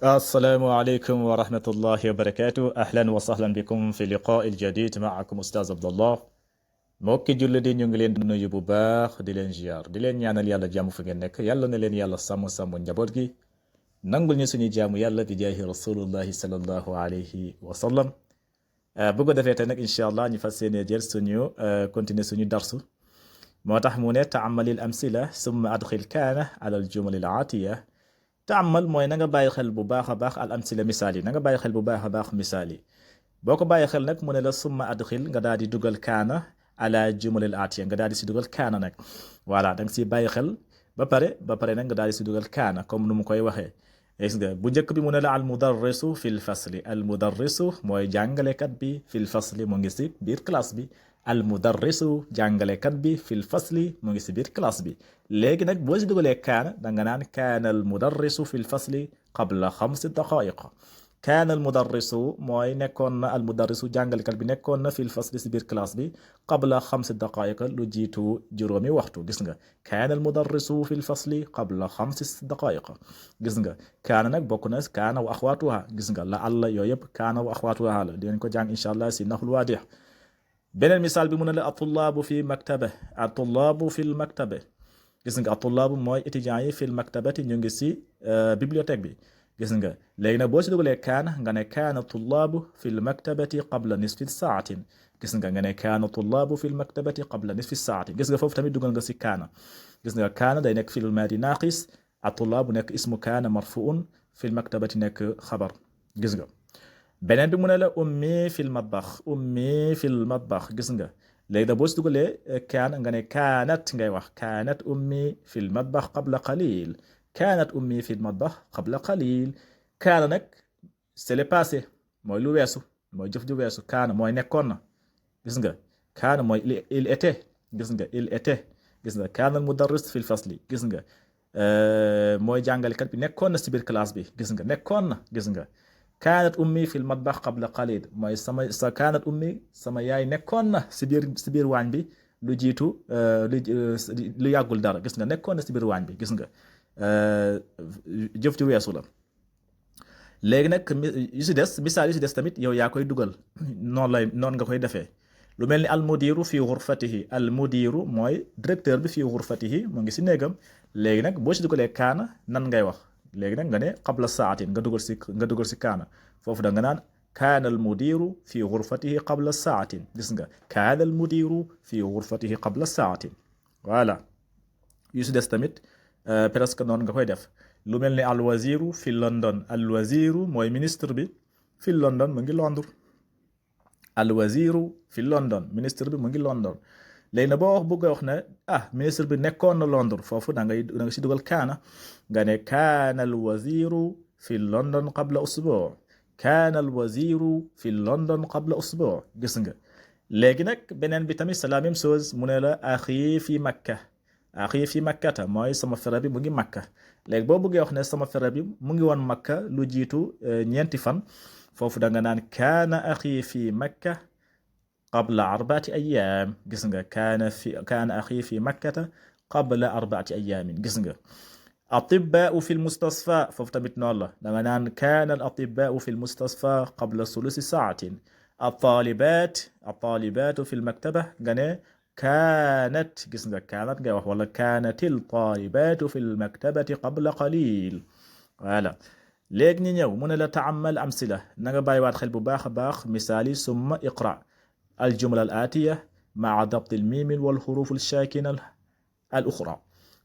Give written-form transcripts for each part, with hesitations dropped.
السلام عليكم ورحمة الله وبركاته. أهلا وسهلا بكم في اللقاء الجديد معكم أستاذ عبد الله. mbokki julli di ñu ngi leen di nuyu bu baax di leen ziar di leen ñaanal yàlla jàmm fi ngeen nekk yàlla na leen yàlla sàmm njaboot gi nangul ñu suñu jaamu yàlla bi jaahi rasulullahi sallallahu alayhi wa sallam. bu ko defee te nag incha allah ñu fas yéene jël suñu continuer suñu darsu moo tax mu ne taamalil amsila summa adxil kaana ala al jumal al aatiya. taamal mooy na nga bàyyi xel bu baax a baax al amsila misaal yi na nga bàyyi xel bu baax a baax misaal yi boo ko bàyyi xel nag mu ne la summa adxil nga daal di dugal kaana ala jumalil atiya nga daal di si dugal kaana nag voilà da nga siy bàyyi xel ba pare nag nga daal di si dugal kaana comme nu mu koy waxee. gis nga bu njëkk bi mu ne la al mudarrisu fil fasli al mudarrisu mooy jàngalekat bi fil fasli mu ngi si biir classe bi. al mudarrisu jàngalekat bi fil fasli mu ngi si biir classe bi léegi nag boo si dugalee kaana da nga naan kaana al mudarrisu fil fasli qabla 5 daqaiq. kaana al mudarrisu mooy nekkoon na al mudarrisu jàngalekat bi nekkoon na fil fasli si biir classe bi qabla 5 daqaiq lu jiitu juróomi waxtu. gis nga kaana al mudarrisu fil fasli qabla 5 daqaiq. gis nga kaana nag bokk na kaana wa axwaatuha gis nga la àlla yooyu yëpp kaana wa axwaatuha la dinañ ko jàng incha allah si naxul waadix. beneen misaal bi mu ne la atullaabu fi maktaba atullaabu fil maktaba. gis nga atullaabu mooy étudiants yi fil maktabati ñu ngi si bibliothèque bi. gis nga léegi nag boo si dugalee kaana nga ne kaana tullaabu fil maktabati qabla nisfi saatin. gis nga ne kaana tullaabu fil maktabati qabla nisfi saatin. gis nga foofu tamit dugal nga si kaana. gis nga kaana day nekk fil maadi naaqis atullaabu nekk ismu kaana marfuun fil maktabati nekk xabar. gis nga beneen bi mu ne la ummi fil matbax ummi fil matbax. gis nga léegi da boo si dugalee kaana nga ne kaanat ngay wax kaanat ummi fil matbax qabla qalil kaanat ummi fil matbax qabla qalil. kaana nag c'est le passé mooy lu weesu mooy jëf ju weesu kaana mooy nekkoon na. gis nga kaana mooy il était. gis nga il était. gis nga kaana al mudarris fil fasli. gis nga mooy jàngalekat bi nekkoon na si biir classe bi. gis nga nekkoon na. gis nga kaanat ummi fil matbax qabla qalil mooy kaanat ummi sama yaay nekkoon na si biir waañ bi lu jiitu lu yàggul dara. gis nga nekkoon na si biir waañ bi. gis nga jëf ci weesu la. léegi nag yu si des misaal yu si des tamit yow yaa koy dugal noonu nga koy defee lu mel ni almudiru fi xurfatihi almudiru mooy directeur bi fi xurfatihi mu ngi si néegam. léegi nag boo si dugalee kaana nan ngay wax léegi nag nga ne qabla saatin nga dugal si kaana foofu da nga naan kaana al mudiru fi xurfatihi qabla saatin. gis nga kaana al mudiru fi xurfatihi qabla saatin. voilà yu si des tamit presque noonu nga koy def lu mel ni al waziru fi London al waziru mooy ministre bi fi London mu ngi Londres. al waziru fi London ministre bi mu ngi London. léegi na boo bëgg a wax ne ministre bi nekkoon na Londres foofu da nga si dugal kaana nga ne kaana al waziru fi London qabla usbuu kaana al waziru fi London qabla usbuu. gis nga léegi nag beneen bi tamit c'est la même chose mu ne la axi fi makka axi fi makkata mooy sama frère bi mu ngi makka. léegi boo bëggee wax ne sama frère bi mu ngi woon makka lu jiitu ñeenti fan foofu da nga naan kaana axi fi makka qabla 4 ayaam. gis nga kaana axi fi makkata qabla 4 ayaamin. gis nga atibbaau fi lmustasfa foofu tamit noonu la da nga naan kaana al atibbaau fi lmustasfa qabla sulusi saatin. atalibaatu fi lmaktaba nga ne kaanat. gis nga kaanat ngay wax wala kaanatil talibaatu fi lmaktabati qabla qalil. voilà léegi ñu ñëw mu ne la taamal amsila na nga bàyyiwaat xel bu baax a baax misaali summa iqra الجملة الآتية مع ضبط الميم والحروف الساكنة الأخرى.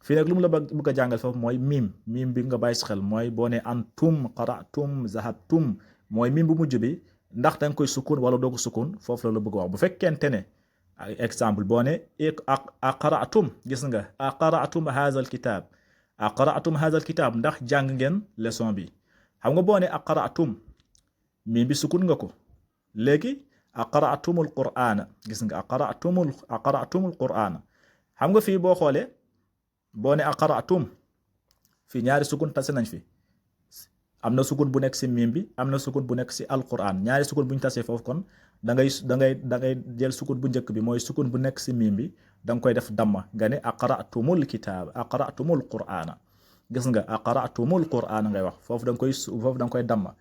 fii nag lu mu la bëgg a jàngal foofu mooy mim bi nga bàyyi si xel mooy boo ne antum qara'tum zahabtum mooy mim bu mujj bi ndax da nga koy sukun wala doo ko sukun foofu la bëgg a wax bu fekkente ne exemple boo ne aqra'tum. gis nga aqra'tum hadha alkitab aqra'tum hadha alkitab ndax jàng ngeen leçon bi. xam nga boo ne aqra'tum mim bi sukun nga ko léegi aqra'tumul qur'ana. gis nga aqra'tumul qur'ana xam nga fii boo xoolee boo ne aqra'tum fii ñaari sukun tase nañ fi am na sukun bu nekk si mim bi am na sukun bu nekk si alquran ñaari sukun bu ñu tasee foofu kon da ngay jël sukun bu njëkk bi mooy sukun bu nekk si mim bi da nga koy def damma nga ne aqra'tumul kitaab aqra'tumul qur'ana. gis nga aqra'tumul qur'ana ngay wax foofu da nga koy damma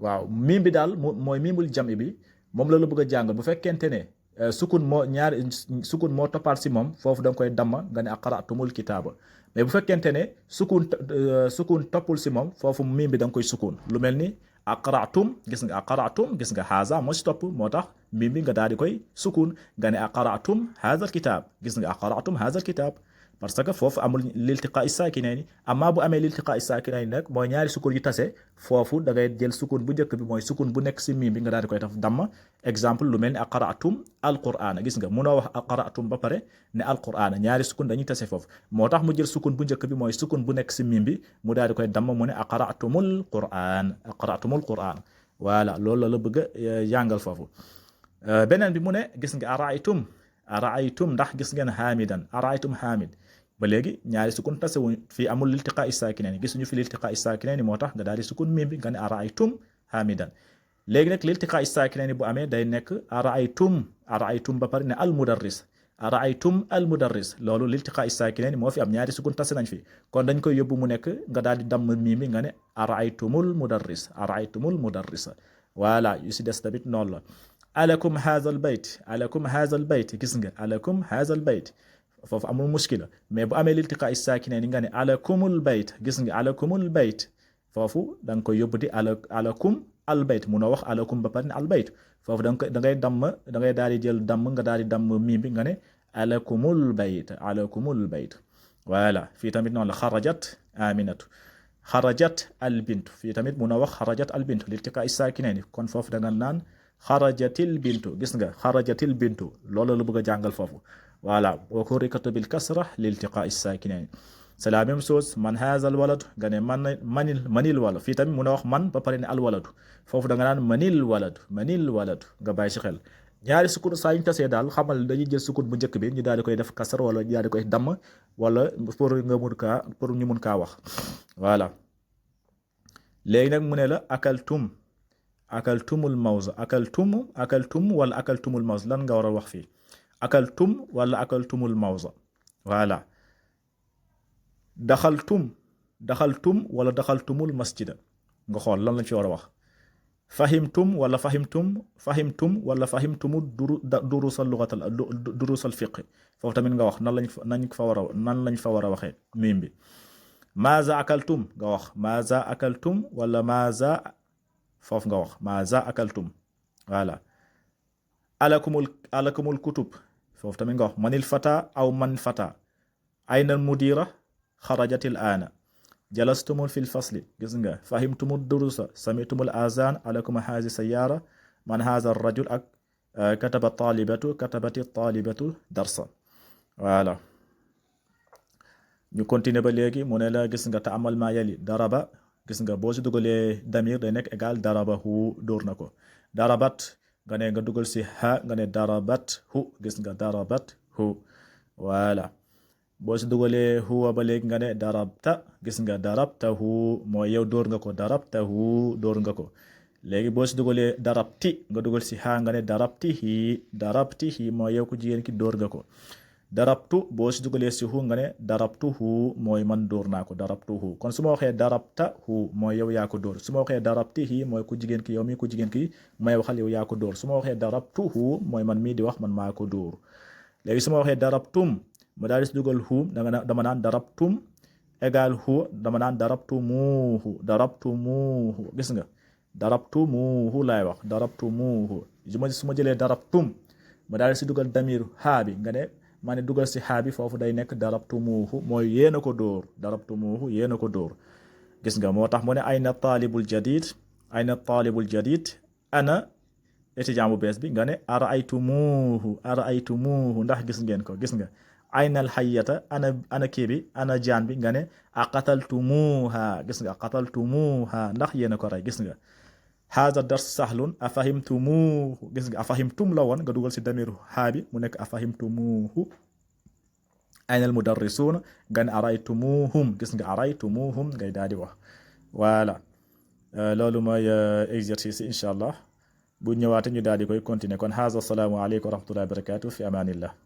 waaw miim bi daal mooy miimul jami bi moom la bëgg a jàngal bu fekkente ne sukun moo toppaat si moom foofu da nga koy damma nga ne aqra'tumul kitaaba mais bu fekkente ne sukun toppul si moom foofu miim bi da nga koy sukun lu mel ni aqra'tum gis nga haza moo si topp moo tax miim bi nga daal di koy sukun nga ne aqra'tum haza al kitaab gis nga aqra'tum haza al kitaab parce que foofu amul liltiqaa saakinayni amma bu amee liltiqaa saakinayni nag mooy ñaari sukun yu tase foofu da ngay jël sukun bu njëkk bi mooy sukun bu nekk si miim bi nga daal di koy def damma exemple lu mel ni aqra'tum alqur'ana gis nga munoo wax aqra'tum ba pare ne alqur'ana ñaari sukun dañuy tase foofu moo tax mu jël sukun bu njëkk bi mooy sukun bu nekk si miim bi mu daal di koy damma mu ne aqra'tumul qur'an voilà loolu la bëgg a jàngal foofu beneen bi mu ne gis nga ara'aytum ndax gis ngeen hamidan ara'aytum hamid ba léegi ñaari sukun tasewu fii amul liltiqaa saakinayni gisuñu fi liltiqaa saakinayni moo tax nga daal di sukun miim bi nga ne ara'aytum hamidan léegi nag liltiqaa saakinayni bu amee day nekk ara'aytum ba pare ne al mudarris loolu liltiqaa saakinayni moo fi am ñaari sukun tase nañ fi kon dañ koy yóbbu mu nekk nga daal di damm miim bi nga ne ara'aytumul mudarris voilà yu si des tamit noonu la alakum haazal bayt gis nga alakum haazal bayt foofu amul muskila mais bu amee liltiqaa saakinayni nga ne alakumul bayt gis nga alakumul bayt foofu da nga koy yóbbu di alakum al bayt munoo wax alakum ba pare ne al bayt foofu da ngay daal di jël damm nga daal di damm miim bi nga ne alakumul bayt voilà fii tamit noonu la xarajat aminatu xarajat al bintu fii tamit munoo wax xarajat al bintu liltiqaa saakinayni kon foofu da nga naan xarajatil bintu gis nga xarajatil bintu loolu la bëgg a jàngal foofu voilà wa hurrikat bil kasra liltiqaa saakinayni c'est la même chose man haza al walad nga ne manil walad fii tamit mun a wax man ba pare ne al waladu foofu da nga naan manil waladu nga bàyyi si xel ñaari sukun saa ñu tasee daal xamal dañuy jël sukun bu njëkk bi ñu daal di koy def kasar wala ñu daal di koy damm wala pour ñu mun kaa wax voilà léegi nag mu ne la akaltumul mawza akaltum wala akaltumul mawza lan nga war a wax fii akaltum wala akaltumul mawza voilà daxaltum wala daxaltumul masjida nga xool lan lañ fi war a wax fahimtum wala fahimtumu durusal fiqh foofu tamit nga wax nan lañ fa war a waxee miim bi maaza akaltum nga wax maaza akaltum wala maaza foofu nga wax maaza akaltum voilà alakumul kutub foofu tamit nga wax manil fata aw man fata ayna mudira xarajatil aana jalastumul fil fasli gis nga fahimtumul durusa samitumul azan alakum hazi sayara man haza rajul ak katabati talibatu darsa voilà ñu continuer ba léegi mu ne la gis nga taamal ma yali daraba gis nga boo si dugalee damir day nekk égal darabahu dóor na ko darabat nga dugal si ha nga ne darabat hu gis nga darabat hu voilà boo si dugalee huwa ba léegi nga ne darabta gis nga darabtahu mooy yow dóor nga ko darabtahu dóor nga ko léegi boo si dugalee darabti nga dugal si ha nga ne darabtihi mooy yow ku jigéen ki dóor nga ko darabtu boo si dugalee si hu nga ne darabtuhu mooy man dóor naa ko darabtuhu kon su ma waxee darabtahu mooy yow yaa ko dóor su ma waxee darabtihi mooy ku jigéen ki yow mi ku jigéen ki may waxal yow yaa ko dóor su ma waxee darabtuhu mooy man mii di wax man maa ko dóor léegi su ma waxee darabtum ma daal di si dugal hu dama naan darabtum égal hu dama naan darabtumuhu gis nga darabtumuhu laay wax darabtumuhu su ma jëlee darabtum ma daal di si dugal damir haa bi nga ne maa ne dugal si haa bi foofu day nekk darabtumuhu mooy yéena ko dóor darabtumuhu yéena ko dóor gis nga moo tax mu ne ayna taalibul jadid ana étudiant bu bees bi nga ne araaytumuhu ndax gis ngeen ko gis nga aynal hayyata ana kii bi ana jaan bi nga ne aqataltumuha gis nga aqataltumuha ndax yéena ko rey gis nga haza dars sahlun afahimtumuhu gis nga afahimtum la woon nga dugal si damiru haa bi mu nekk afahimtumuhu aynal mudarrisuuna nga ne araytumuhum gis nga araytumuhum ngay daal di wax voilà loolu mooy exercice incha allah bu ñëwaate ñu daal di koy continuer kon haza assalaamu aleykum wa rahmatullahi wa barakatuh fi amanillah